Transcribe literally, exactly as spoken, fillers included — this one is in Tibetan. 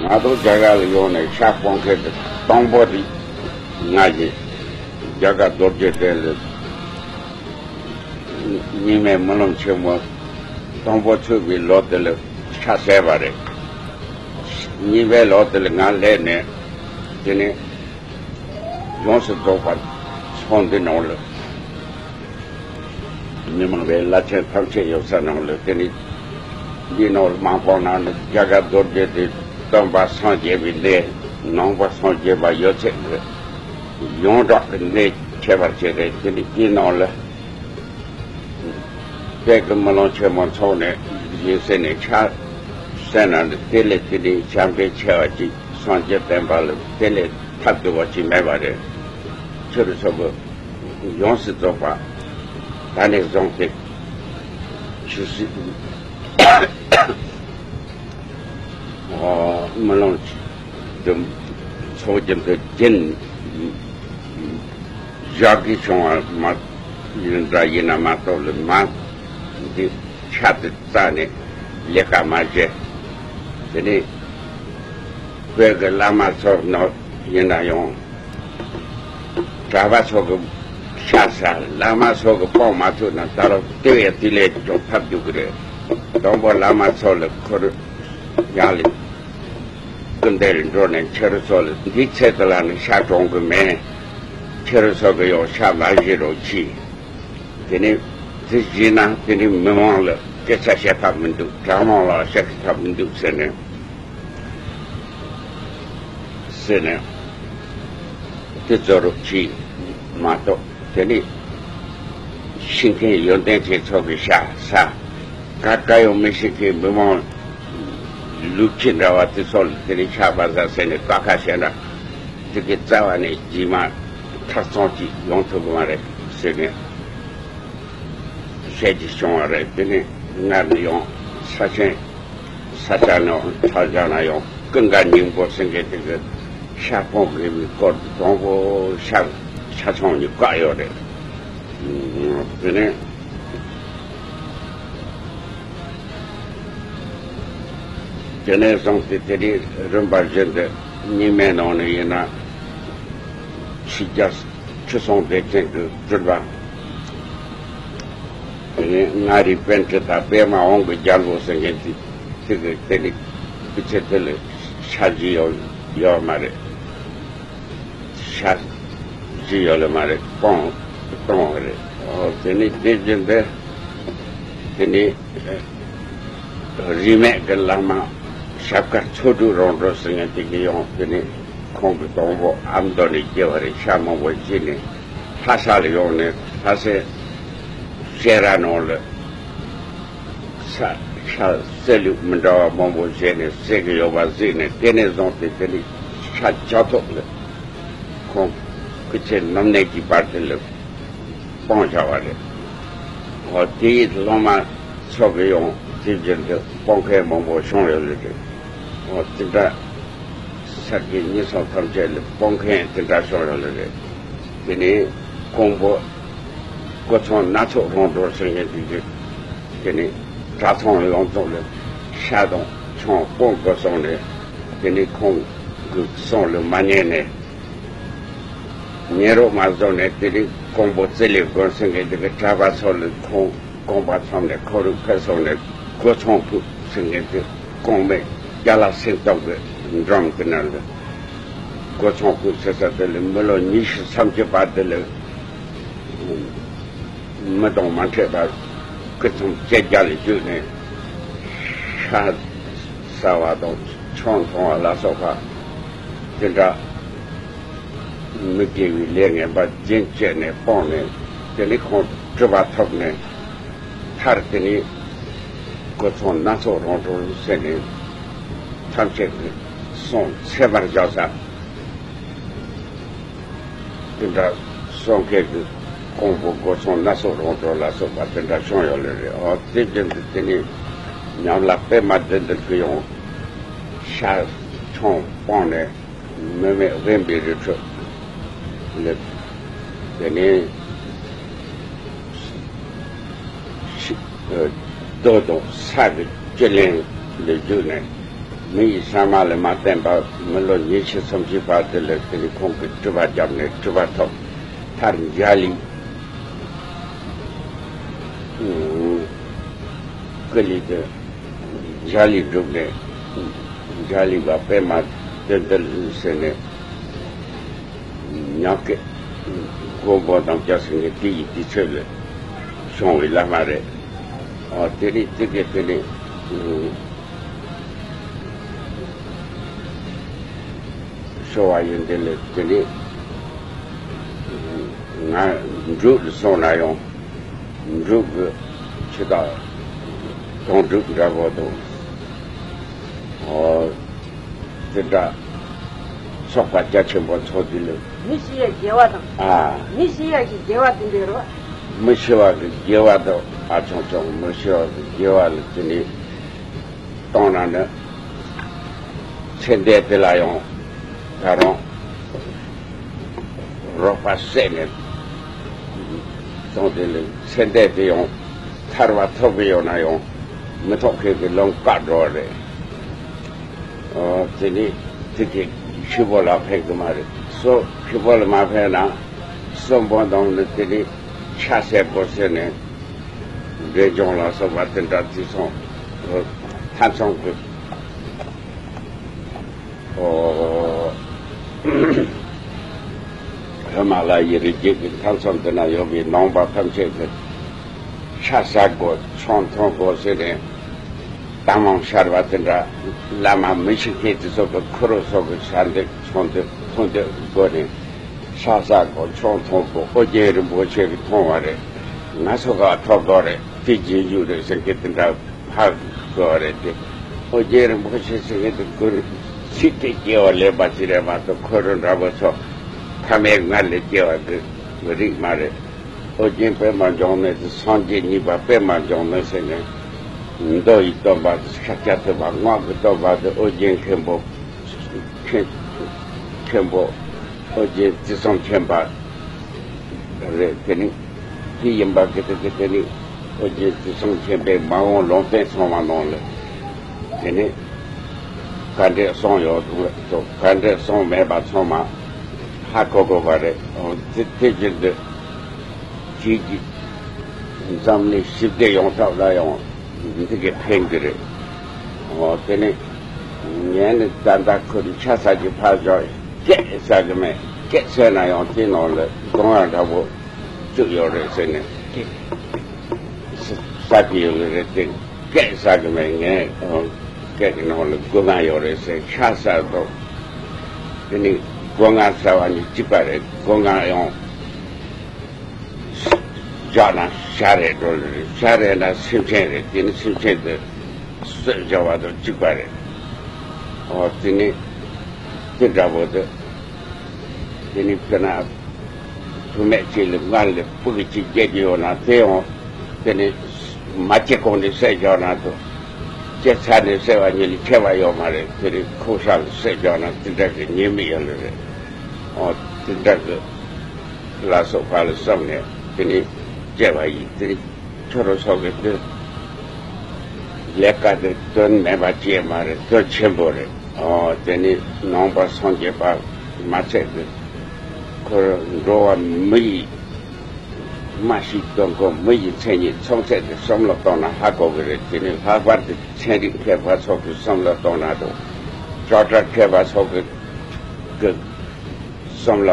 ང་ཚོ་རྒྱ་གར་ལ་ཡོང་ནས་ཤ་སྤོང་མཁན་དེ་དང་པོ་དེ་ང་ཡིན། རྒྱ་གར་རྡོ་རྗེ་གདན་ལ་རྙིང་མའི་སྨོན་ལམ་ཆེན་མོ་དང་པོ་ཚུགས་པའི་ལོ་དེ་ལ་ཤ་བཟས་པ་རེད། གཉིས་པའི་ལོ་དེ་ལ་ང་སླེབས་ནས་དེ་ནས་ཡོངས་སུ་རྫོགས་པ་ཚོགས་འདུ་ནང་ལ། མི་མང་བའི་བླ་ཆེན་ཐམས་ཅད་ཡོད་ས་ནང་ལ་དེ་ནི་འདི་ནང་ལ་མ་སྤོང་ན་ནི་རྒྱ་གར་རྡོ་རྗེ་དེ་སྟོན་པ་སངས་རྒྱས་པའི་གནས། ནང་པ་སངས་རྒྱས་པ་ཡོད་ཚད་ཀྱི་ཡོངས་གྲགས་ཀྱི་གནས་ཁྱད་པར་ཆེ་རེད། དེ་ནི་འདི་ནང་ལ་དཔལ་གྱི་སྨོན་ལམ་ཆེན་མོ་ཚོགས་ནས་ཡིན་ཟེར་ནས་ཆ་བསད་ན་ནི་དེ་ལས་དེ་ནི་བྱམས་པའི་ཆེ་བ་ཅིག་སངས་རྒྱས་བསྟན་པ་ལ་དེ་ལས་ཐབས་སྡུག་པ་ཅིག་མེད་པ་རེད། ཁྱེད་རང་ཚོ་གི་ཡོངས་སུ་རྫོགས་པ་ད་ནས་བཟུང་སྟེ་ཆུ་སྲིན་སྨོན་ལམ་འདི་ཚོགས་རྒྱུ་འདི་རྒྱུན་བཞག་གི་བྱུང་བ་མ་ཡིན་འདྲ་ཡིན་ན་མ་གཏོགས་ལ་མ་འདི་ཆ་དེ་རྩ་ནས་ལས་ཀ་མ་བྱེད། དེ་ནས་བོད་ཀྱི་བླ་མ་ཚོ་ནང་ཡིན་ན་ཡང་གྲྭ་པ་ཚོ་གི་ཤ་ཟ། བླ་མ་ཚོ་གི་སྤོང་མ་ཐུབ་ན་ད་རུང་དེ་བས་དེ་ལས་ཀྱང་ཐབས་སྡུག་གི་རེད། དང་པོ་བླ་མ་ཚོ་ལ་ཁུར་ཡང་ལས་སྐུ་འདེར་འགྲོ་ནས་ཁྱེད་རང་ཚོ་ལ་འདི་ཚེ་འདི་ལ་ནི་ཤ་གྲོང་གི་མེད། ཁྱེད་རང་ཚོ་གི་ཡང་ཤ་མ་བཞེས་རོགས་གྱིས། དེ་ནས་དེ་བཞེས་ན་དེ་ནི་མི་མང་ལ་སྐད་ཆ་བཤད་ཐབས་མི་འདུག་གྲྭ་མང་ལ་བཤད་ཐབས་མི་འདུག་ཟེར་ནས་ཟེར་ནས་དེ་ཚོ་རོགས་གྱིས་མ་གཏོགས། དེ་ནི་ཤེས་མཁན་ཡོན་ཏན་ཅན་ཚོ་གི་ཤ་ཟ། ཀ་ཀ་ཡང་མི་ཤེས་མཁན་མི་མང་ལུག་ཁྱི་འདྲ་བ་དེ་ཚོ་ལ་དེ་ནི་ཆགས་པ་ཟ་ཟེར་ནས་ཀ་ཁ་བཤད་ན་དེ་གི་རྩ་བ་ནས་རྗེས་མ་ཁ་རྩང་གཅིག་ཡོང་ཐུབ་ཀྱི་མ་རེད་ཟེར་ནས་བཤད་ཀྱི་བྱུང་བ་རེད། དེ་ནི་སྔར་ནས་ཡང་ས་ཆེན། ས་ཆ་ནང་ཐག་བཅད་ན་ཡང་ཀུན་དགའ་སྙིང་པོ་ཟེར་མཁན་དེ་གི་ཤ་སྤོང་དགོས་པའི་སྐོར་དུ་དང་པོ་ཤ་ཆ་ཆུང་གཉིས་བཀག་ཡོད་རེད། དེ་ནས་དེ་ནས་བཟུང་སྟེ་དེ་རིང་རིམ་པ་བཞིན་དུ་རྙིང་མའི་ནང་ནས་ཡིན་ན་ཕྱི་རྒྱལ། ཁྲི་སྲོང་ལྡེ་བཙན་གྱི་སྤྲུལ་པ། དེ་ནས་མངའ་རིས་པཎྜི་ཏ་པདྨ་དབང་གི་རྒྱལ་པོ་ཟེར་མཁན་དེ་དེ་གི་དེ་ནི་སྐུ་ཚེ་དེ་ལ་ཤ་བཞེས་ཡོད་ཡོད་མ་རེད། ཤ་བཞེས་ཡོད་ལེ་མ་རེད། སྤོང་བཏང་བ་རེད། ཨོ་དེ་ནི་དེ་བཞིན་དུ་དེ་ནི། རིས་མེད་ཀྱི་བླ་མ་ཞབས་དཀར་ཚོ་དྲུག་རོང་གྲོལ་ཟེར་མཁན་དེ་གི་ཡོང་དེ་ནས་ཁོང་གི་དང་པོ་ཨ་མདོ་ནས་སྐྱེ་བ་རེད། ཤ་མང་པོ་བཞེས་ནས་ལྷ་ས་ལ་ཡོང་ནས་ལྷ་སའི་བཤས་ར་ནང་ལ་ཤ་ཤ་བསད་ལུགས་མི་འདྲ་བ་མང་པོ་བྱས་ནས་བསད་ཀྱི་ཡོད་པ་གཟིགས་ནས་དེ་ནས་བཟུང་སྟེ་དེ་ནས་ཤ་ཇག་ཐོག་ལ་ཁོང་སྐུ་ཚེ་ནམ་གནས་ཀྱི་བར་དུ་ལ། སྤོང་བྱ་བ་རེད། འོ་དེའི་སློབ་མ་ཚོ་གི་ཡང་དེ་བཞིན་དུ་སྤོང་མཁན་མང་པོ་བྱུང་ཡོད་ལེ་རེད། འོ་དེ་འདྲ་ས་དགེ་བསྙེན་སོགས་ཐམས་ཅད་ལ་སྤོང་མཁན་དེ་འདྲ་བྱུང་ཡོད་ལེ་རེད། དེ་ནས་ཀོང་པོ་སྒོ་ཚང་སྣ་ཚོགས་རོང་གྲོལ་ཟེར་མཁན་དེ་གི་དེ་ནས་གྲྭ་ཚང་ཡོངས་རྫོགས་ལ་ཤ་དང་ཆང་སྤོང་དགོས་གསུངས་ནས་དེ་ནས་ཁོང་གི་གསུང་ལ་མ་ཉན་ནས། ཉན་རོགས་མ་བཟོ་ནས་དེ་རིང་ཀོང་པོ་རྩེ་ལས་དགོན་ཟེར་མཁན་དེ་གི་གྲྭ་པ་ཚོ་ལ་ཁོང་དགོངས་པ་ཚོམས་ནས་ཁོ་རུ་ཕེབས་སོང་ནས་སྒོ་ཚང་ཕུག་ཟེར་མཁན་དེ་གོང་མའི་རྒྱ་ལ་སེང་སྟོང་གི་འགྲམ་གི་ནང་ལ་སྒོ་ཚང་ཕུག་ཟེར་ས་དེ་ལ་མི་ལོ་ཉི་ཤུ་སུམ་ཅུ་བར་དེ་ལ་མི་དང་མ་འཕྲད་པར་སྐུ་མཚམས་བཅད་རྒྱ་ལ་བརྒྱུད་ནས་ཤ་ཟ་བ་དང་ཆང་འཐུང་བ་ལ་སོགས་པ་དེ་འདྲ། མི་དགེ་བའི་ལས་ངན་པ་རྒྱུན་བཅད་ནས་སྤངས་ནས་དེ་ནས་ཁོང་གྲུབ་པ་ཐོབ་ནས་མཐར་དེ་ནས་སྒོ་ཚང་སྣ་ཚོགས་རོང་གྲོལ་ཟེར་ནས་ཐམས་ཅད་ཀྱི་གསུང་ཚད་པར་བཞག་ས་དེ་འདྲ་གསུང་མཁན་གྱི་ཀོང་པོ་སྒོ་ཚང་སྣ་ཚོགས་རོང་གྲོལ་ལ་སོགས་པ་དེ་འདྲ་བྱུང་ཡོད་ལེ་རེད། འོ་དེ་བཞིན་དུ་དེ་ནས་ཉམས་ལ་པད་མ་བདུད་འདུལ་གྱི་ཡང་ཤ་ཆང་སྤངས་ནས། མི་མེད་དབེན་པའི་རི་ཁྲོད་ལ་དེ་ནས་རྡོ་དང་ས་གི་བཅུད་ལེན་ལ་བརྒྱུད་ནས་ མི་ཡི་ས་མ་ལ་མ་བསྟན་པ་མི་ལོ་ཉི་ཤུ་སུམ་ཅུའི་བར་དུ་ལ་དེ་ནི་ཁོང་གིས་སྤྲུལ་པ་བརྒྱབ་ནས་སྤྲུལ་པ་ཐོབ། མཐར་འཇའ་ལུས་ཀུ་ལུ་དུ་འཇའ་ལུས་བསྒྲུབས་ནས། འཇའ་ལུས་པ་པདྨ་བདུད་འདུལ་ཟེར་ནས། ཉག་གི་མགོན་པོ་དམ་རྒྱ་སེང་གེ་དེ་ཡི་དུས་ཚོད་ལ་བྱུང་བའི་བླ་མ་རེད། ཨ་དེ་ནི་དེ་གའི་དེ་ནི་ཤོར་བ་ཡིན། དེ་ལས་དེ་ནི་ང་འབྲུག་ལ་སོང་ན་ཡང་། འབྲུག་གི་ཆུ་དྭགས་དོན་གྲུབ་འདྲ་པོ་དང་། ཨོ། དེ་འདྲ་ཚོགས་པ་རྒྱ་ཆེན་པོ་ཚོགས་དུས་ལ། མི་ཤི་ཡ་དགེ་བ་དང་། ཨ། མི་ཤི་ཡ་གི་དགེ་བ་དེ་འདྲ་རོ། མི་ཤི་བ་གི་དགེ་བ་དང་། ཨ་ཆུང་ཆུང་མི་ཤི་བ་གི་དགེ་བ་ལ་དེ་ནི་གཏོང་ན་ནི། ཚེ་འདས་དེ་ལ་ཡང་ད་རུང་རོགས་པ་བསད་ནས་སོང་། དེ་ལས་ཚེ་འདས་དེ་ཡང་ཐར་བ་ཐོབ་ཀྱི་ཡོད་ན་ཡང་མི་ཐོབ་མཁན་གྱི་ལམ་བཀག་འགྲོ་བ་རེད། ཨོ། དེ་ནི་དེ་གི་ཕྱི་པོ་ལ་ཕན་གི་མ་རེད། སོ་ཕྱི་པོ་ལ་མ་ཕན་ན་གསོན་པོ་འདོམས་ནས་དེ་ནི་ཕྱག་འཚལ་དགོས་ཟེར་ནས། འབྲས་ལྗོངས་ལ་སོགས་པ་དེ་འདྲ་བརྩི་སྲུང་མཐའ་མཚམས་ཀྱི། ཨོ། ཧི་མ་ལ་ཡའི་རི་རྒྱུད་ཀྱི་མཐའ་མཚམས་དེ་ན་ཡོད་པའི་ནང་པ་ཐམས་ཅད་ཀྱི་ཕྱག་འཚལ་དགོས། ཆང་འཐུང་དགོས་ཟེར་ནས། གཏམ་མང་ཤར་བ་དེ་འདྲ། བླ་མ་མི་ཤི་མཁན་དེ་ཚོ་གི་ཁོ་རང་ཚོ་གི་ཞལ་འདེབས་ཚོགས་འདེབས་ཐུགས་འདེབས་སྒོ་ནས་ཕྱག་འཚལ་དགོས། ཆང་འཐུང་དགོས། ཨོ་རྒྱན་རིན་པོ་ཆེ་གི་མཐོང་བ་རེད། ང་ཚོ་ག་ཐོབ་དགོས་རེད། དེ་རྗེས་འཇུག་རེད་ཟེར་མཁན་དེ་འདྲ་ཧ་གོ་བ་རེད་དེ། ཨོ་རྒྱན་རིན་པོ་ཆེ་ཟེར་མཁན་དེ་ཁོ་རང་ཚིག་དེ་སྐྱེ་བ་ལེན་པ་ཅི་རེད་མ་གཏོགས། ཁོ་རང་འདྲ་པོ་ཚོ་ཐ་མའི་མངལ་ལས་སྐྱེ་བ་གི་རིགས་མ་རེད། ཨོ་རྒྱན་པདྨ་འབྱུང་གནས་དེ་སངས་རྒྱས་གཉིས་པ་པདྨ་འབྱུང་གནས་ཟེར་ནས། མདོ་ཡི་སྟོན་པ་དེ་ཤཱཀྱ་ཐུབ་པ། སྔགས་ཀྱི་སྟོན་པ་དེ་ཨོ་རྒྱན་མཁན་པོ། མཁན་མཁན་པོ་ཨོ་རྒྱན་བརྩི་སྲུང་མཁྱེན་པ་རེད། དེ་ནི་དེ་ཡིན་པ་གི་དེ་གི་དེ་ནི་ཨོ་རྒྱན་བརྩི་སྲུང་མཁྱེན་པའི་མ་འོངས་ལུང་བསྟན་ཚང་མ་ནང་ལ། དེ་ནི་ག་འདྲས་གསུངས་ཡོད་འདུག། ག་འདྲས་གསུངས་མེད་པ་ཚང་མ་ཧ་གོ་དགོས་པ་རེད། དེ་དེ་བཞིན་དུ་དེ་གི་འཛམ་གླིང་ཞི་བདེ་ཡོང་ཐབས་ལ་ཡང་འདི་གི་ཕན་གི་རེད། འོ་དེ་ནི་ངས་ནི་ད་ལྟ་ཁོ་རི་ཆ་ས་ཀྱི་ཕར་འཇོག་སྐད་ཟ་གི་མེད། སྐད་ཟས་ན་ཡང་དེ་ནང་ལ་སྒོ་ང་འདྲ་པོ་བཅུག་ཡོད་རེད་ཟེར་ནས་ཟ་གི་ཡོད་གི་རེད་དེ། སྐད་ཟ་གི་མེད། ངས་སྐད་གི་ནང་ལ་སྒོ་ང་ཡོད་རེད་ཟེར། ཆ་ས་དང་དེ་ནི་སྒོ་ང་ཟ་བ་གཉིས་གཅིག་པ་རེད། སྒོ་ང་ཡང་བཞག་ན་ཤ་རེད་འགྲོ་ལེ་རེད། ཤ་རེད་ན་སེམས་ཅན་རེད། དེ་ནི་སེམས་ཅན་དེ་གསོད་བྱ་བ་དང་གཅིག་པ་རེད། འོ་དེ་ནི་དེ་འདྲ་པོ་དེ། དེ་ནི་དཔེར་ན་བུད་མེད་ཅིག་ལ་མངལ་ལ་ཕྲུ་གུ་གཅིག་སྐྱེས་ཀྱི་ཡོད་ན། དེ་ཡང་དེ་ནི་མ་སྐྱེས་གོང་ནས་བསད་བཞག་ན་དང་། སྐྱེས་ཚར་ནས་བསད་པ་གཉིས་ལ་ཁྱད་པར་ཡོད་མ་རེད། དེ་ནི་ཁོག་ཤ་ལ་བསད་བཞག་ན་དེ་འདྲ་གི་ཉེས་དམིགས་ཡོད་ལེ་རེད། འོ་དེ་འདྲ་གི་ལ་སོགས་པ་ལ་བསམ་ནས་དེ་ནི་བཅད་པ་ཡིན། དེ་ནི་ཁྱོད་རང་ཚོ་གི་དེ་ལས་ཀ་དེ་དོན་མེད་པ་ཅིག་མ་རེད། དོན་ཆེན་པོ་རེད། འོ་དེ་ནི་ནང་པ་སངས་རྒྱས་པ་མ་ཚད་དེ་ཁོ་འགྲོ་བ་མི་ཡི་སྨྲ་ཤེས་དང་གོ་མི་ཡི་མཚན་ཉིད་ཚང་ཚད་དེ་བསམ་བློ་བཏང་ན་ཧ་གོ་གི་རེད། དེ་ནི་ལྷག་པར་དུ་ཚན་རིག་མཁས་པ་ཚོ་གི་བསམ་བློ་བཏང་ན་དང་། ཌོག་ཊར་མཁས་པ་ཚོ་གི་གི་བསམ་བློ་